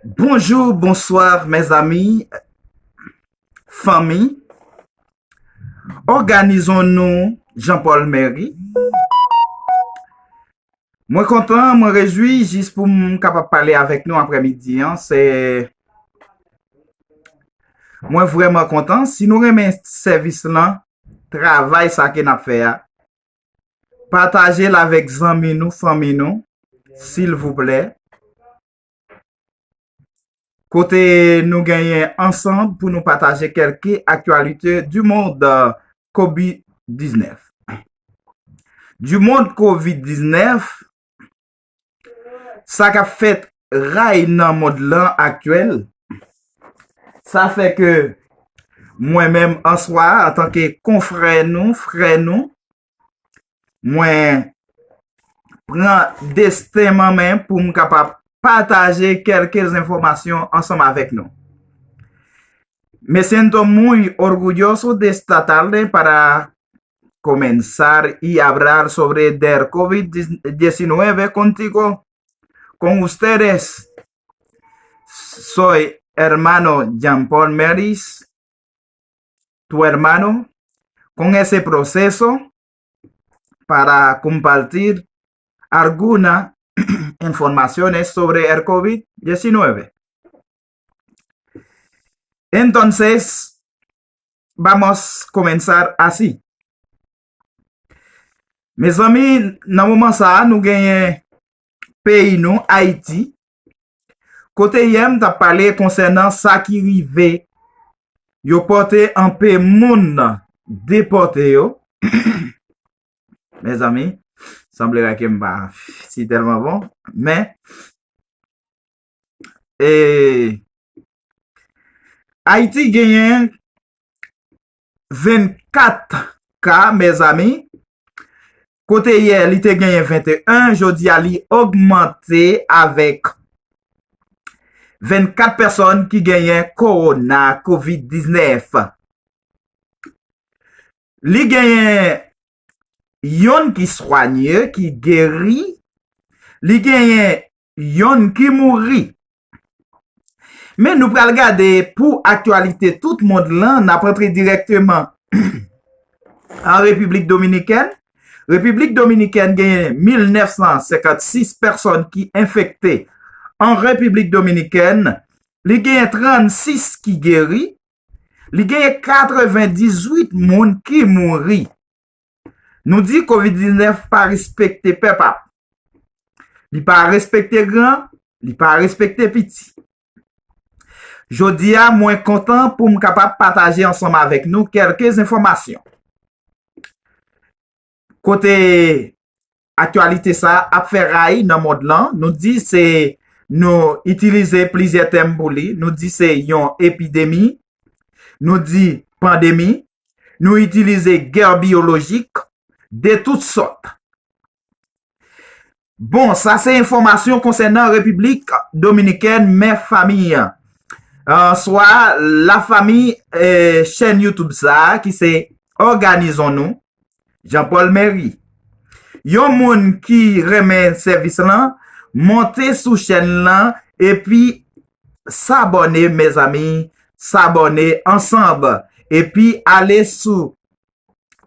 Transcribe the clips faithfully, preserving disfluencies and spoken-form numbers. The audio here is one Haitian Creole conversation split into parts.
Bonjou, bonswa, mezanmi, fanmi. Òganizon nou, Jean Paul Mary. Mwen kontan, mwen rejwi jis pou m kapab pale avèk nou aprèmidi an. Se, mwen vrèman kontan. Si nou renmen sèvis lan, travay sa ke n ap fè a, pataje l avèk zanmi nou, fanmi nou, silvouplè. Kote nou genyen ansanm pou nou pataje kèlke aktyalite du monde, euh, kovid diznèf. Du monde kovid diznèf, sa k ap fèt ray nan mond lan aktyèl, sa fè ke mwen menm answa, antanke konfrè nou, frè nou, mwen pran desten mwen menm pou m kapab pataje kèlke enfòmasyon ansanm avèk nou. Me siento muy orgulloso de esta tarde para comenzar y hablar sobre del kovid diecinueve contigo, con ustedes. Soy hermano Jean Paul Meris, tu hermano, con ese proceso para compartir algunas informaciones sobre el kovid diecinueve. Entonces, vamos comenzar así. Mezanmi, nan moman sa a, nou genyen peyi nou, Ayiti, kote yè m t ap pale konsènan sa ki rive, yo pòte anpe moun depòte yo. Mezanmi, sanble ke m pa si tèlman bon, men, e, Ayiti genyen vennkat ka, mezanmi. Kote yè li te genyen venteyen, jodi a li ogmante avèk vennkat pèsòn ki genyen kowona, kovid diznèf. Li genyen yonn ki swanye, ki geri, li genyen yonn ki mouri. Men nou pral gade pou aktyalite tout mond lan, n ap antre dirèkteman an Repiblik Dominikèn. Repiblik Dominikèn genyen mil nèf san senkannsis pèsòn ki enfekte an Repiblik Dominikèn. Li genyen trannsis ki geri. Li genyen katrevendizuit moun ki mouri. Nou di kovid diznèf pa respekte pèp ap. Li pa respekte gran, li pa respekte piti. Jodi a, mwen kontan pou m kapab pataje ansanm avèk nou kèlke enfòmasyon. Kote aktyalite sa a ap fè ray nan mond lan, nou di se, nou itilize plizyè tèm pou li, nou di se yon epidemi, nou di pandemi, nou itilize gè byolojik de tout sòt. Bon, sa se enfòmasyon konsènan Repiblik Dominikèn, men fanmi an, euh, swa lafanmi, euh, chèn YouTube sa a, ki se Òganizon Nou, Jean Paul Mary. Yon moun ki renmen sèvis lan, monte sou chèn lan, epi sabòne, mezanmi, sabòne ansanm. Epi ale sou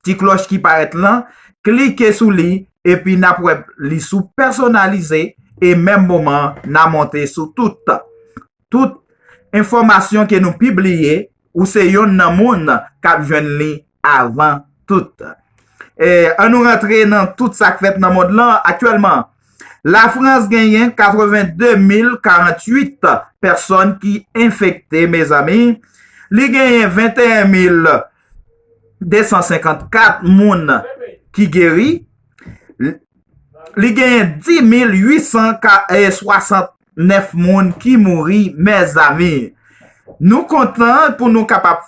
ti klòch ki parèt lan, klike sou li, epi n ap wè li sou pèsonalize, e menm moman, n a monte sou tout. Tout enfòmasyon ke nou pibliye, ou se yonn nan moun k ap jwenn li avan tout. E, ann nou rantre nan tout sa k fèt nan mond lan aktyèlman. Lafrans genyen katrevenndemil karannwit pèsòn ki enfekte, mezanmi. Li genyen venteyen mil de san senkannkat moun ki geri. Li genyen dis mil uit san swasantnèf moun ki mouri, mezanmi. Nou kontan pou nou kapab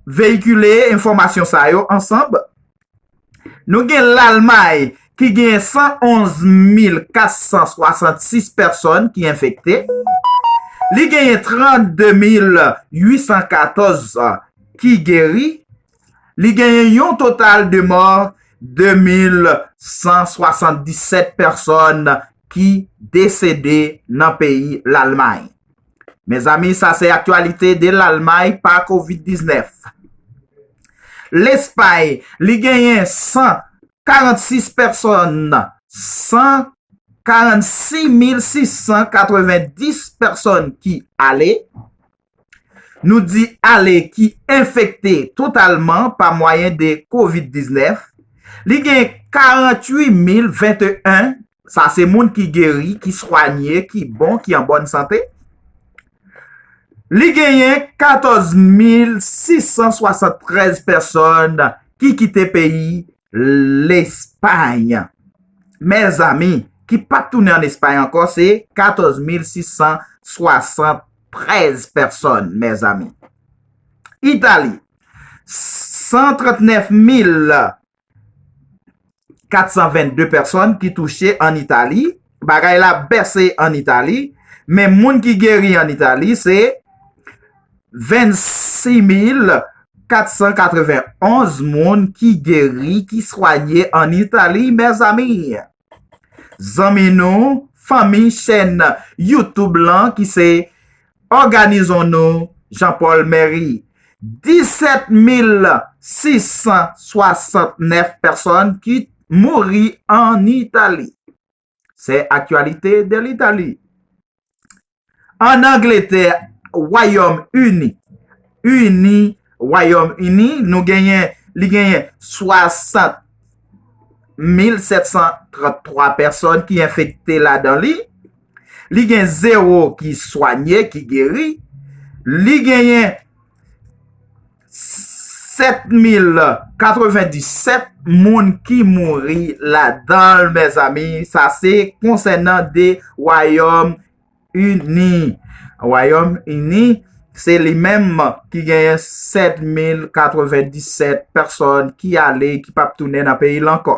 veyikile enfòmasyon sa yo ansanm. Nou gen Lalmay ki gen san onz mil kat san swasannsis pèsòn ki enfekte. Li genyen trannde mil uit san katòz ki geri. Li genyen yon total de mò de mil san swasanndisèt pèsòn ki desede nan peyi Lalmay. Mezanmi, sa se aktyalite de Lalmay pa kovid diznèf. Lespay, li genyen san karannsis pèsòn, san karannsis mil sis san katrevenndis pèsòn ki ale. Nou di ale ki enfekte totalman pa mwayen de kovid diznèf. Li gen karanntuit mil venteyen, sa se moun ki geri, ki swanye, ki bon, ki an bòn sante. Li genyen katòz mil sis san swasanntrèz pèsòn ki kite peyi Lespay. Mezanmi, ki p ap tounen ann Espay ankò, se katòz mil sis san swasanntrèz pèsòn, mezanmi. Itali, san trannèf mil kat san vennde pèsòn ki touche ann Itali. Bagay la bese ann Itali, men moun ki geri ann Itali se vennsis mil kat san katrevenonz moun ki geri, ki swanye ann Itali, mezanmi. Zanmi nou, fanmi chèn YouTube lan ki se Òganizon nou, Jean Paul Mary. Disèt mil sis san swasantnèf pèsòn ki mouri ann Itali. Se aktyalite de Litali. Ann Angletè, Wayòm Ini, Ini, Wayòm Ini, nou genyen, li genyen swasant mil sèt san tranntwa pèsòn ki enfekte ladan li. Li gen zewo ki swanye, ki geri. Li genyen sèt mil katrevenndisèt moun ki mouri ladan l, mezanmi. Sa se konsènan de Wayòm Ini. Wayòm Ini, se li menm ki genyen sèt mil katrevenndisèt pèsòn ki ale, ki p ap tounen nan peyi l ankò.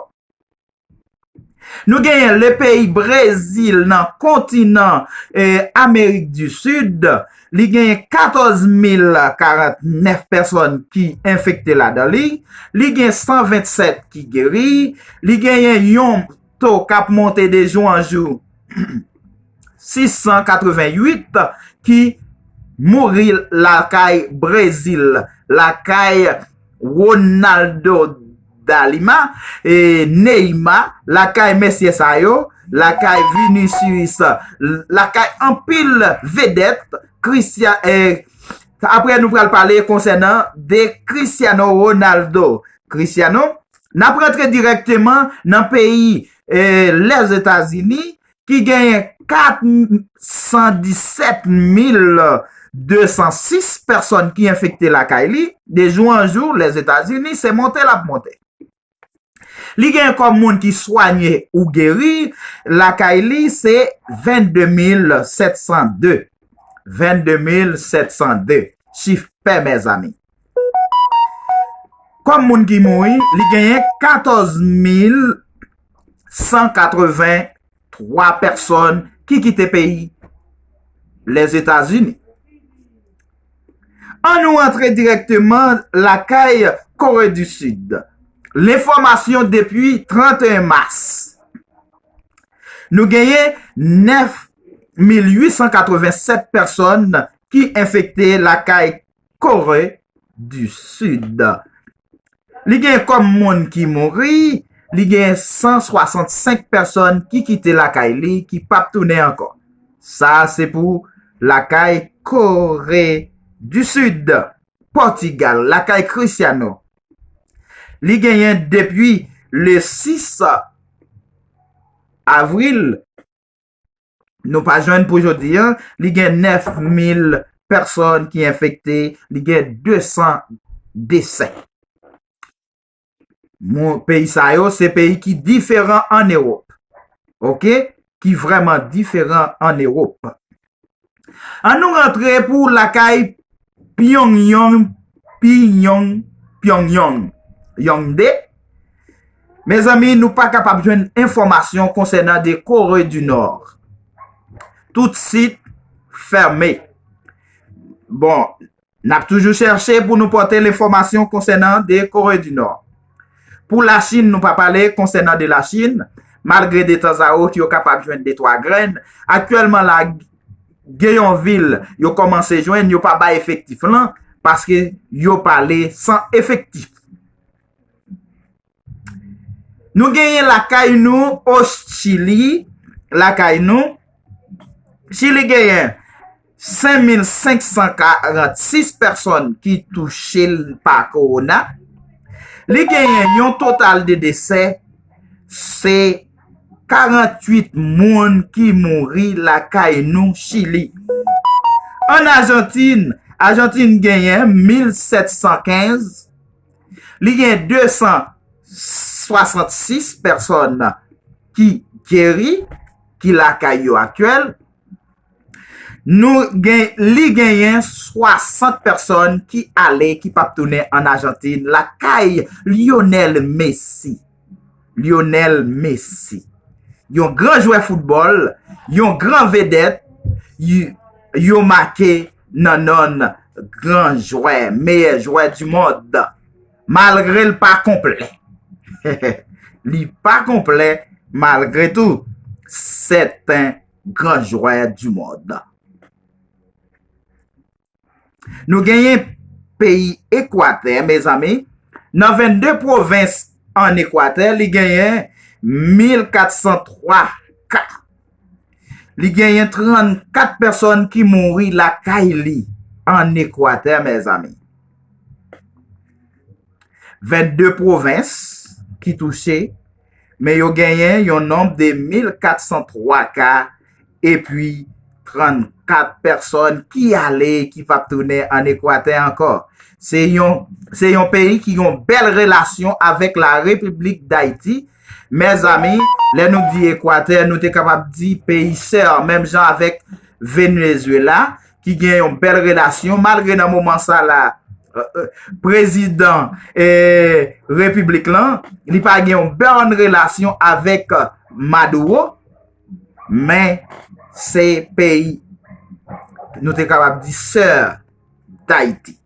Nou genyen le peyi Brezil nan kontinan, eh, Amerik di Sid. Li genyen katòz mil karantnèf pèsòn ki enfekte ladan li. Li gen san vennsèt ki geri. Li genyen yon to k ap monte de jou an jou, sis san katrevennuit ki mouri lakay Brezil, lakay Ronaldo da Lima, e Neymar, lakay mesye sa yo, lakay Vinicius, lakay anpil vedèt, Christian, e, apre nou pral pale konsènan de Cristiano Ronaldo. Cristiano, n ap rantre dirèkteman nan peyi, e, Lèzetazini, ki genyen kat san disèt mil de san sis pèsòn ki enfekte lakay li. De jou an jou, Lèzetazini, se monte l ap monte. Li genyen kòm moun ki swanye ou geri lakay li, se vennde mil sèt san de. Vennde mil sèt san de. Chif pè, mezanmi. Kòm moun ki mouri, li genyen katòz mil san katreven twa pèsòn ki kite peyi Lèzetazini. Ann nou rantre dirèkteman lakay Kore di Sid. Lenfòmasyon depi trannteyen mas. Nou genyen nèf mil uit san katrevensèt pèsòn ki enfekte lakay Kore di Sid. Li gen kòm moun ki mouri, li gen san swasannsenk pèsòn ki kite lakay li, ki p ap tounen ankò. Sa a se pou lakay Kore di Sid, Pòtigal, lakay Cristiano. Li genyen depi le sis avril, nou pa jwenn pou jodi a, li gen nèf mil pèsòn ki enfekte, li gen de san desè. Moun, peyi sa yo, se peyi ki diferan ann Ewòp. Oke? Ki vrèman diferan ann Ewòp. Ann nou rantre pou lakay Pyongyang, Pyongyang, Pyongyang, Yongde. Mezanmi, nou pa kapab jwenn enfòmasyon konsènan de Kore di Nò. Tout sit fèmen. Bon, n ap toujou chèche pou nou pote lenfòmasyon konsènan de Kore di Nò. Pou Lachin, nou pa pale konsènan de Lachin, malgre de tanzawot yo kapab jwenn de twa grenn. Aktyèlman la, gen yon vil yo kòmanse jwenn, yo pa bay efektif lan, paske yo pale san efektif. Nou genyen lakay nou o Chili, lakay nou, Chili genyen senk mil senk san karannsis pèsòn ki touche pa kowona. Li genyen yon total de desè, se karanntuit moun ki mouri lakay nou Chili. An Ajantin, Ajantin genyen mil sèt san kenz, li gen de san swasannsis pèsòn ki geri, ki lakay yo aktyèl. Nou gen, li genyen swasant pèsòn ki ale, ki p ap tounen an Ajantin, lakay Lionel Messi. Lionel Messi. Yon gran jwè foutbòl, yon gran vedèt, y-, yo make nan nonm gran jwè, meyè jwè di mond. Malgre l pa konplè. Li pa konplè, malgre tou, sèten gran jwè di mond. Nou genyen peyi Ekwatè, mezanmi. Nan vennde pwovens an Ekwatè, li genyen mil kat san twa ka. Li genyen trannkat pèsòn ki mouri lakay li an Ekwatè, mezanmi. Vennde pwovens ki touche, men yo genyen yon nonb de mil kat san twa ka, epi trannkat pèsòn ki ale, ki p ap tounen an Ekwatè ankò. Se yon, se yon peyi ki gen yon bèl relasyon avèk la Repiblik Dayiti. Mezanmi, lè nou di Ekwatè, nou te kapab di peyi sè, menm jan avèk Venezuela, ki gen yon bèl relasyon, malgre nan moman sa la, euh, euh, prezidan, eh, repiblik lan, li pa gen yon bòn relasyon avèk Maduro, men se peyi, nou te kapab di, sè Dayiti.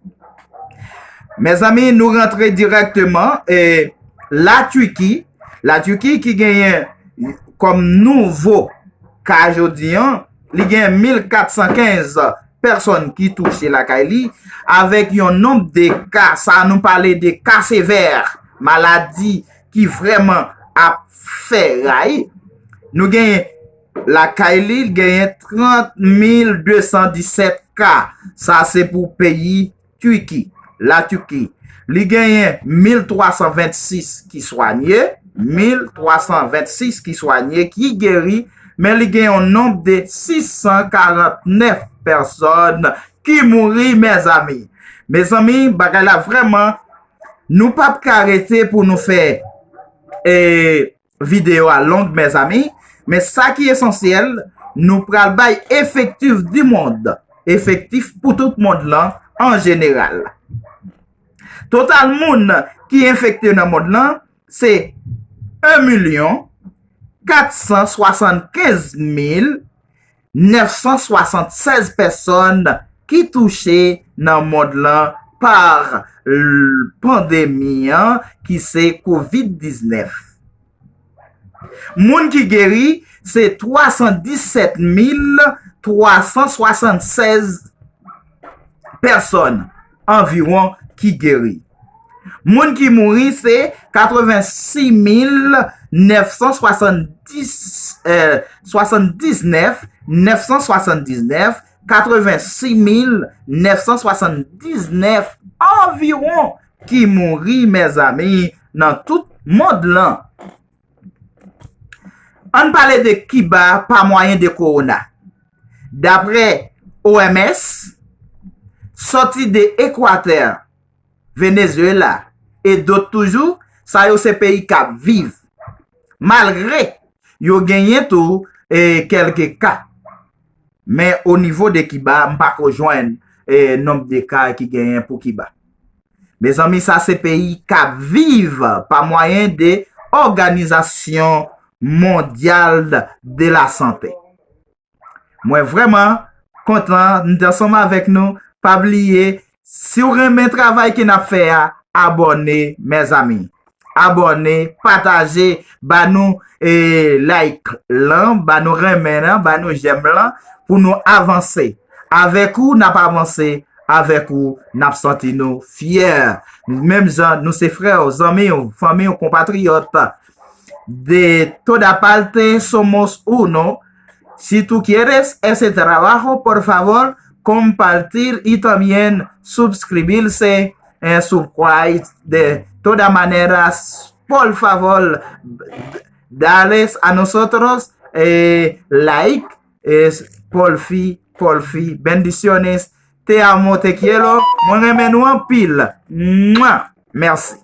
Mezanmi, nou rantre dirèkteman, eh, Latiki, Latiki ki genyen kòm nouvo ka jodi an, li gen mil kat san kenz pèsòn ki touche lakay li, avèk yon nonb de ka, sa nou pale de ka sevè, maladi ki vrèman ap fè ray. Nou genyen lakay li, genyen trant mil de san disèt ka. Sa se pou peyi Tiki, Latiki. Li genyen mil twa san vennsis ki swanye, mil twa san vennsis ki swanye, ki geri, men li gen yon nonb de sis san karannèf pèsòn ki mouri, mezanmi. Mezanmi, bagay la vrèman, nou p ap ka rete pou nou fè, eh, videyo a long, mezanmi, men sa ki esansyèl, nou pral bay efektif di mond, efektif pou tout mond lan an jeneral. Total moun ki enfekte nan mond lan, se en milyon kat san swasannkenz mil nèf san swasannsèz pèsòn ki touche nan mond lan pa l-, pandemi an ki se kovid diznèf. Moun ki geri, se twa san disèt mil twa san swasannsèz pèsòn anviwon ki geri. Moun ki mouri, se katrevensis mil nèf san swasanndis, eh, swasanndiznèf, nèf san swasanndiznèf, katrevensis mil nèf san swasanndiznèf anviwon ki mouri, mezanmi, nan tout mond lan. Ann pale de Kiba pa mwayen de kowona. Daprè O M S, sòti de Ekwatè, Venezuela, e dòt toujou, sa yo se peyi k ap viv. Malgre yo genyen tou, e, kèlke ka. Men o nivo de Kiba, m pa ko jwenn, e, nonb de ka ki genyen pou Kiba. Mezanmi, sa se peyi k ap viv pa mwayen de Òganizasyon Mondyal de la Sante. Mwen vrèman kontan, m te ansanm avèk nou. Pa bliye, si w renmen travay ke n ap fè a, abòne, mezanmi. abòne, pataje, ba nou e, like lan, ba nou renmen lan, ba nou j'aime lan, pou nou avanse. Avèk ou, n ap avanse, avèk ou, n ap santi nou fyè. Menm jan nou se frè w, zanmi w, fanmi w, konpatriyòt. De toda parte somos uno. Si tú quieres ese trabajo, por favor, compartir y también suscribirse, eh, subscribe. De toda manera, por favor, dales a nosotros eh, like, eh, por fin, por fin. Bendiciones. Te amo, te quiero. Mwen renmen nou anpil. Mwa. Mèsi.